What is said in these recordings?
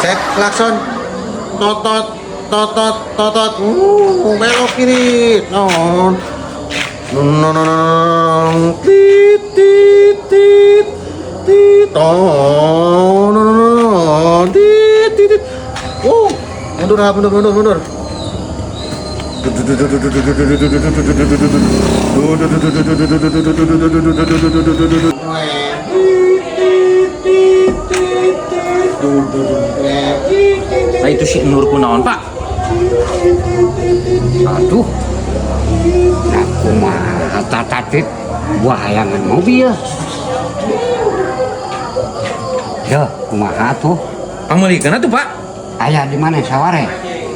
Cek klakson. Totot totot totot. Belok kiri. Non. Non non non. Tit tit tit tit. Oh, non non non. Tit tit tit. Oh, mundur mundur mundur mundur. Nah itu si Nur kunaon, Pak? Aduh. Nah, kumaha tatatit buah hayangan mobil. Ya, kumaha tuh? Pangmeulikeun atuh, Pak. Aya di mana saware?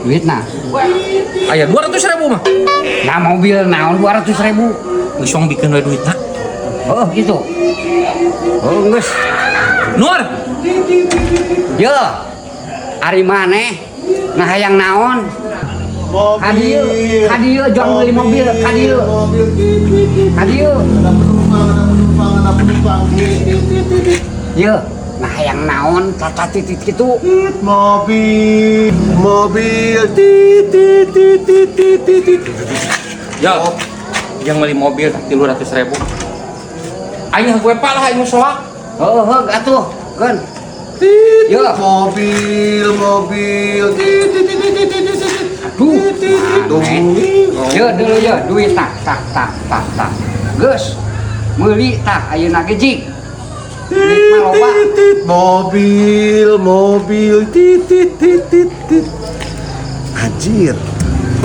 Duitna. Aya 200.000 mah. Nah, mobil naon 200.000? Geus wong bikeun we duitna. Oh, gitu. Oh, geus. Nur, Ya. Ari maneh nah hayang naon? Kadieu, kadieu juang beli mobil, kadieu. Kadieu. Ada penumpang, ada penumpang, ada penumpang. Ye, nah hayang naon tatatit kitu? Mobil, mobil, tit tit tit tit tit tit tit. Ya, yang beli mobil 300.000. Aing gue pak lah aing soak. Heuh, heuh atuh, keun. Tit, Yo. mobil, mobil, tit tit tit tit tit tit. Aduh, Tit. Ye dulu ye, duit tak tak tak tak tak. Geus. Meuli tah ayeuna ge jig. Duit mah loba. Tit tit mobil, mobil, tit tit tit tit tit. Anjir,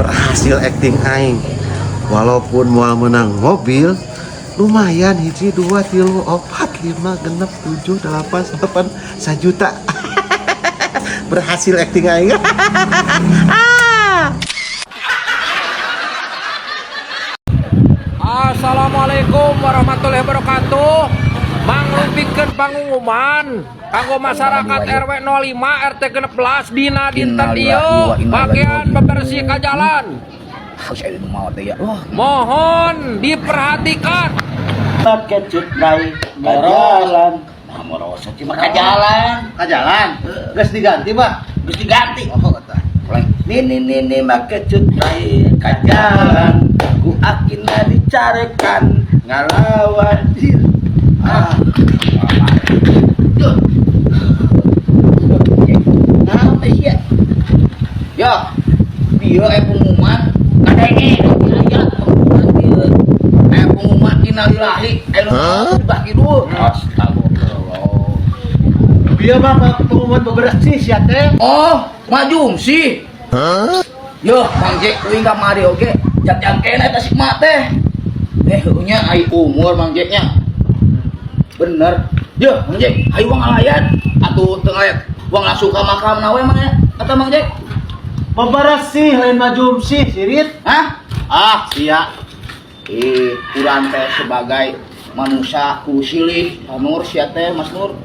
berhasil acting aing. Walaupun mau menang mobil, lumayan 1 2 3 4 5 6 7 8 9 1 juta. Berhasil acting aing. Assalamualaikum warahmatullahi wabarakatuh. Manglupikeun pangumuman kanggo masyarakat RW 05 RT 16 dina dinten ieu bagian bebersih ka jalan. Mohon diperhatikan. Kecut baik jalan. Nah, merosot cuma ke jalan. Ka jalan. Geus diganti, Pak. Geus diganti. Oh, eta. Nini nini make cut baik ke jalan. Ku akina dicarekan ngalawan. Ah. Duh. Nah, apa sih ya? Ya, bieu aya pengumuman kadenge aya pengumuman bieu. Aya pengumuman innalillahi aya nu dibagi dulu. Astagfirullah. Bieu mah pengumuman bebersih sia teh. Oh, maju sih. Yo, Mang Jek kuing ka mari oge. Jam-jam kene eta si mak teh. Heueuh nya ai umur Mang Jek nya. Bener. Yo, Mang Jek, hayu wang ngalayan. Atuh teu ngalayan. Wang langsung ka makam we mang ya. Kata Mang Jek. Bebersih lain maju sih, sirit. Hah? Ah, sia. Urang teh sebagai manusia ku silih Nur sia teh Mas Nur.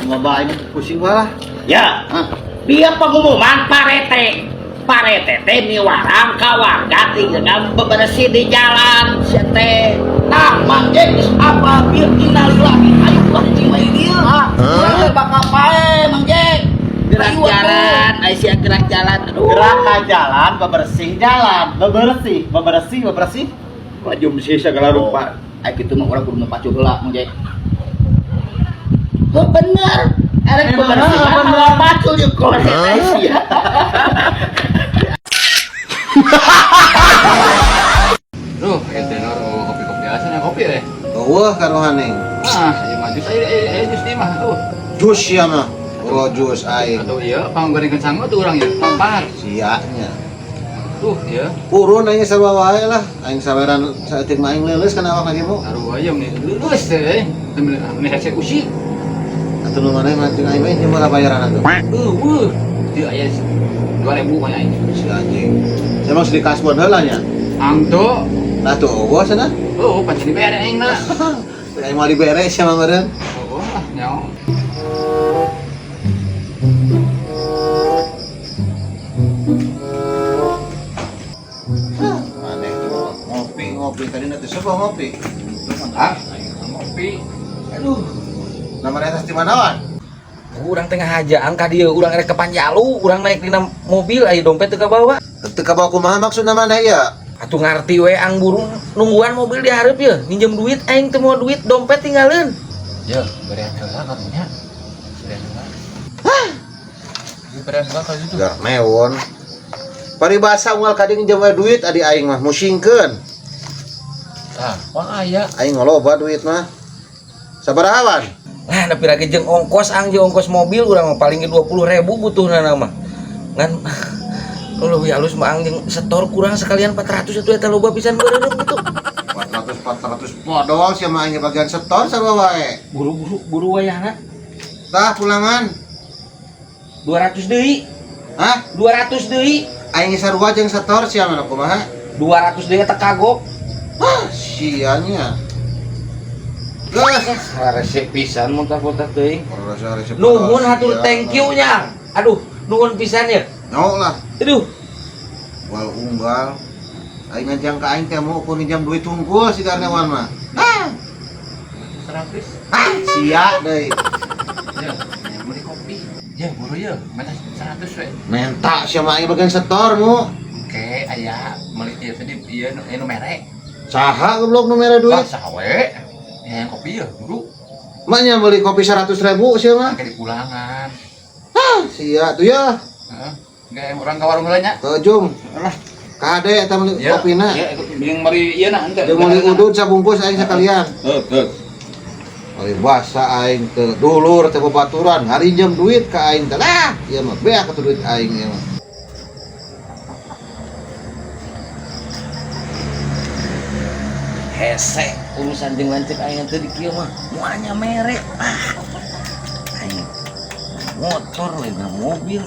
Loba aing pusing malah. Ya, hah. Dia pengumuman parete. Parete teh miwarang ka warga tinggal bebersih di jalan sia teh. Tah Mang Jek geus apa bil innalillahi ayo ulah cing wae dieu. Urang teh bakal pae Mang Jek. Gerak jalan, Aisyah gerak jalan. Aduh. Gerak ka jalan, bebersih jalan, bebersih, bebersih, bebersih. Maju sih segala rupa. Ai kitu mah urang kudu mapacu heula Mang Jek. Oh bener. Erek bebersih bener pacul jeung kolek Aisyah. Duh, ente Nur kopi-kopi biasa nih kopi deh. Eueuh karohaneng. Ah, ya maju saya jus di mah tuh. Jus ya mah. Oh, jus aing. Atau iya, panggorengkeun sangu tuh urang ya, pampar. Sia nya. Tuh, iya. Purun aing sarua wae lah. Aing saweran saeutik mah aing leuleus kana awak lagi mu. Taruh ayam nih, lulus deh. Ini saya usik. Atuh nu maneh mah aing mah ieu malah bayaran atuh. Eueuh, dia aya 2000 mah aing. Si anjing. Saya mah di kasbon heula nya. Angto. Lah tuh eueuh cenah. Oh, pancen dibere aing lah. Aing moal dibere sia mah meureun. Oh, lah nyaho. Maneh tuh ngopi ngopi tadi nanti sebuah ngopi. Ah, aing ngopi. Aduh. Namanya atas di mana wan? Urang tengah haja angka dieu, urang rek ke Panjalu, urang naik dina mobil aya dompet teu kabawa. Teu kabawa kumaha maksudna mana ya? Atuh ngarti we ang burung nungguan mobil di hareup ye, minjem duit aing teu mau duit, dompet tinggalin. Ya, berean heula karunya. Berean heula. Hah? Berean heula ka ditu. Gak mewon. Paribasa unggal ka dieu nginjem we duit adi aing mah musingkeun. Tah, wang aya. Aing ngoloba duit mah. Sabaraha wan? Lah nepi lagi jeung ongkos ang jeung ongkos mobil urang mah paling 20.000 butuhna mah. Ngan leuwih halus mah ang jeung setor kurang sekalian 400 atuh eta loba pisan beureum gitu. 400 modal sia mah aing bagian setor sarua wae. Buru-buru buru wayahna. Tah pulangan. 200 deui. Hah? 200 deui. Aing sarua jeung setor sia mah kumaha? 200 deui eta kagok. Hah, sianya. Geus. Resep pisan muntah-muntah teuing. Resep Nuhun hatur thank you nya. Aduh, nuhun pisan ya. Nyok lah. Aduh. Wal unggal. Aing ngajang ka aing teh mau ukur minjam duit tungkul si karyawan mah. Ah, 100. ah sia deui. Ya, yang beli kopi. Ya, buru ya, mana 100 we. Menta sia mah aing bagian setor mu. Oke, aya meuli ieu tadi ieu nu mere. Saha goblok nu mere Wah, duit? saha we? Ya, yang kopi ya, buru. Maknya beli kopi 100.000 sia mah. Pakai di pulangan. Ah, sia tuh ya. Heeh. Enggak orang ka warung heula nya. Ke Jung. Alah. Kade eta meuli Ya, kopina. Ya, ikut jeung mari ieu nah henteu. Jeung meuli udud sabungkus aing sekalian. Heuh, heuh. Ari basa aing teu dulur teu babaturan, ngarinjem duit ka aing teh. Lah, ieu mah beak atuh duit aing ieu mah. Hese urusan jeung lanceuk aing teh di kieu mah moalnya merek. Ah. Aing motor lain mobil.